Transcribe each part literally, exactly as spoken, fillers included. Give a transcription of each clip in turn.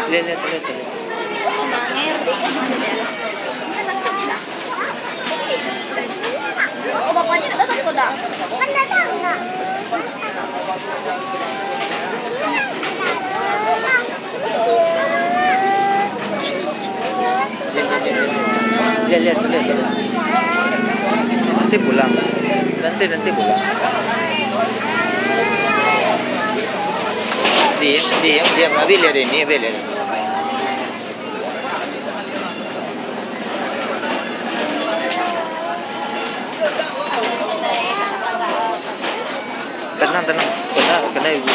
Lihat, lihat, lihat, lihat. Oh, bapaknya udah datang ko, dah? Kan datang, dah. Lihat, lihat, lihat, lihat. Nanti pulang. Nanti, nanti pulang. Diam, diam, diam. Abi lihat ini, Abi lihat ini. Tenang, tenang. Kena, kena ibu.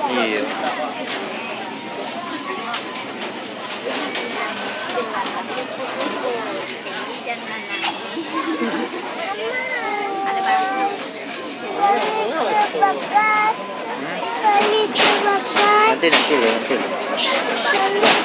Iya. Nanti, nanti lah, nanti lah.